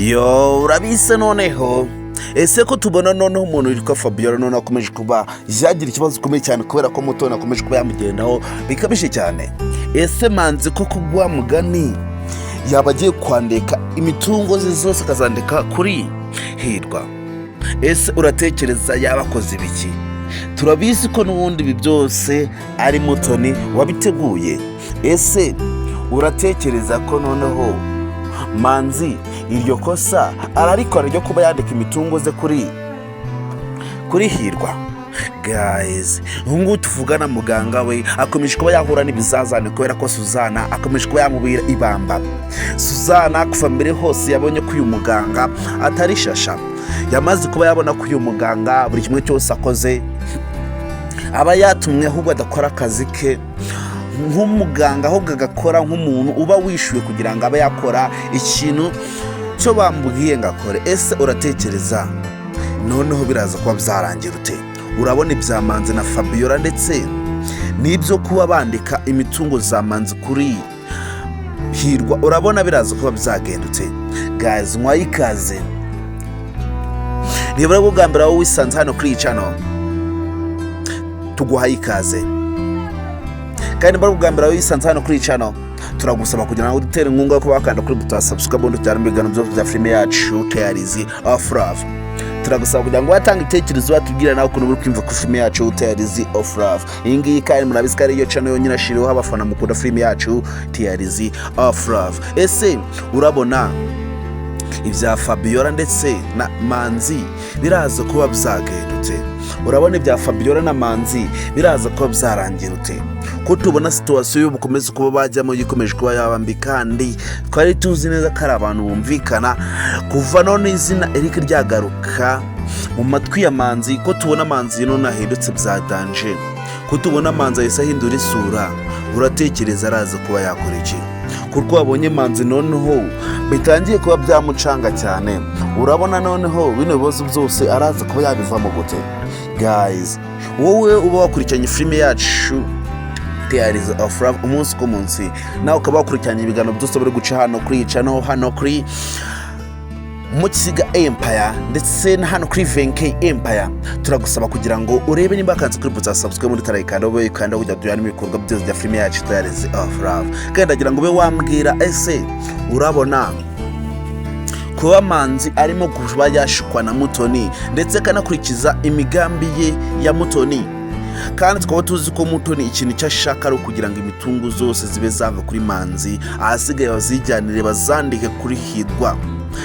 Yo, urabise noneho. Ese ko tubona noneho umuntu witwa Fabiola noneho akomeje kuba yagira ikibazo gikomeye cyane kubera ko Mutoni akomeje kuba yamugendaho bikabije cyane? Ese Manzi ko kugwa mugani yaba agiye kwandika imitungo ze zose akazandika kuri Hirwa? Ese uratekereza yaba akoze ibiki? Turabizi ko n'ubundi ibi byose ari Mutoni wabiteguye. Ese uratekereza ko noneho Manzi iryo kosa ararikora ryo kuba yandika imitungo ze kuri Hirwa? Guys, ubu ngubu tuvugana muganga we akomeje kuba yahura n'ibizazane kubera ko Suzana akomeje kuba yamubwira ibamba. Suzana kuva mbere hose yabonye ko uyu muganga atari shasha. Yamaze kuba yabona ko uyu muganga buri kimwe cyose akoze aba yatumwe, ahubwo adakora akazi ke nk'umuganga, ahubwo agakora nk'umuntu uba wishyuwe kugira ngo abe yakora ikintu cyo bamubwiye ngo akore. Ese uratekereza noneho biraza kuba byarangira ute? Urabona ibya Manzi na Fabiola ndetse n'ibyo kuba bandika imitungo za Manzi kuri Hirwa, urabona biraza kuba byagendutse? Guys, mwaye ikaze. Nibura bwa mbere wowe wisanze hano kuri iyi channel, tuguhaye ikaze. Kandi niba bwa mbere wowe wisanze hano kuri iyi channel, turagusaba kugira ngo udutere inkunga yo kuba wakanda kuri buto ya subscribe, ubundi tujyane mu biganiro byose bya filime yacu Tales of Love. Turagusaba kugira ngo watange ibitekerezo, watubwira nawe ukuntu uri kwumva kuri filime yacu Tales of Love iyi ngiyi. Kandi murabizi ko ariyo channel yonyine ashiriweho abafana mukunda filime yacu Tales of Love. Ese urabona ibya Fabiola ndetse na Manzi biraza kuba byagendutse? Urabona ibya Fabiola na Manzi biraza kuba byarangirutse? Ko tubona situation bukomeza kuba bajyamo ikomeje kuba yaba mbi, kandi twari tuzi neza ko ari abantu bumvikana kuva none izina Eric ryagaruka mu matwi ya Manzi. Ko tubona Manzi none ahindutse bya danger, ko tubona Manzi ahise ahindura isura, uratekereza araza kuba yakora iki? Kuko wabonye Manzi noneho bitangiye kuba byamucanga cyane, urabona noneho bino bibazo byose araza kuba yabivamo gute? Guys, wowe uba wakurikiranye filime yacu Tales of Love umunsi ku munsi, nawe ukaba wakurikiranye ibiganiro byose bari guca hano kuri iyi channel, hano kuri Mukiga Empire ndetse na hano kuri Venke Empire, turagusaba kugira ngo urebe nimba wakanze kuri buto subscribe muri tarayikanda, ube ukanda kugira ngo tujyane ibikorwa byose bya filime yacu Tales of Love. Kandi ndagira ngo ube wambwira, ese urabona kuba Manzi arimo kuba yashukwa na Mutoni ndetse akanakurikiza imigambi ye ya Mutoni, kandi tukaba tuzi ko Mutoni ikintu icyo ashaka ari ukugira ngo imitungo zose zibe zava kuri Manzi, ahasigaye bazijyanire bazandike kuri Hirwa,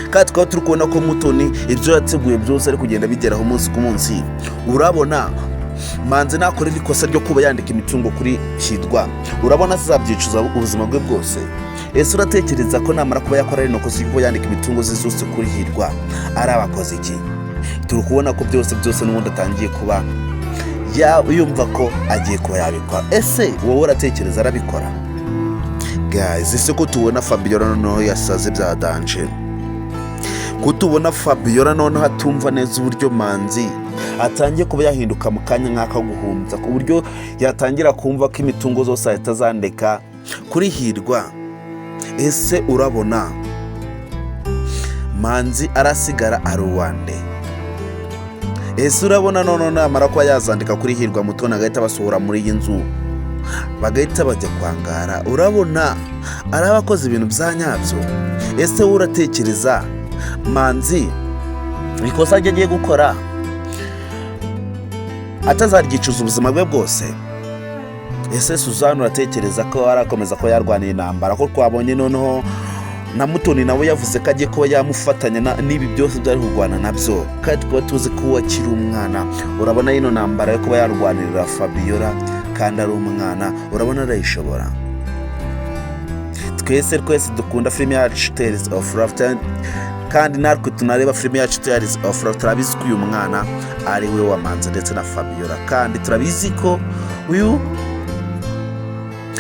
kandi tukaba turi kubona ko Mutoni ibyo yateguye byose ari kugenda bigeraho umunsi ku munsi, urabona Manzi nakorera ikosa ryo kuba yandika imitungo kuri Hirwa, urabona azabyicuza ubuzima bwe bwose? Ese uratekereza ko namara kuba yakora rino kosa ryo kuba yandika imitungo ze zose kuri Hirwa, ari abakoze iki? Turi kubona ko byose byose n'ubundi atangiye kuba yumva ko agiye kuba yabikora. Ese wowe uratekereza arabikora? Guys, ese ko tubona Fabiola noneho yasaze bya danger, ko tubona Fabiola noneho atumva neza uburyo Manzi atangiye kuba yahinduka mu kanya nk'ako guhumbya, ku buryo yatangira kumva ko imitungo zose ahita azandika kuri Hirwa, ese urabona Manzi arasigara ari uwande? Ese urabona noneho namara kuba yazandika kuri Hirwa, Mutoni agahita basohora muri iyi nzu, bagahita bajya kwangara, urabona araba akoze ibintu bya nyabyo? Ese wowe uratekereza Manzi ikosa rye agiye gukora atazaryicuza ubuzima bwe bwose? Ese Suzanne uratekereza ko arakomeza kuba yarwaniye intambara, ko twabonye noneho na Mutoni nawe yavuze ko agiye kuba yamufatanya n'ibi byose byari kurwana nabyo, kandi tukaba tuzi ko uwo akiri umwana? Urabona ino ntambara yo kuba yarwanirira Fabiola kandi ari umwana, urabona arayishobora? Twese twese dukunda filime yacu Tales of Love, kandi natwe tunareba filime yacu Tales of Love, turabizi ko uyu mwana ari we wa Manzi ndetse na Fabiola, kandi turabizi ko uyu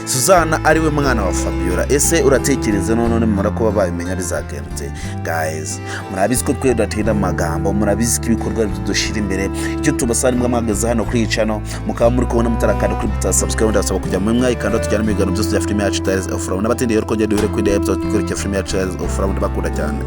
Suzana ari we mwana wa Fabiola. Ese uratekereza none nimara kuba babimenya bizagendutse? Guys, murabizi ko twe tudatinda mu magambo, murabizi ko ibikorwa aribyo dushyira imbere. Icyo tubasaba, nimba mwageze hano kuri iyi channel mukaba muri kubona mutarakanda kuri buto subscribe, ndasaba kujya muri mwayikanda, tujyana mu biganiro byose bya filime yacu Tales of Love. N'abatindiye rero, kongera duhere kuri episode ikurikira filime yacu Tales of Love. Ndabakunda cyane.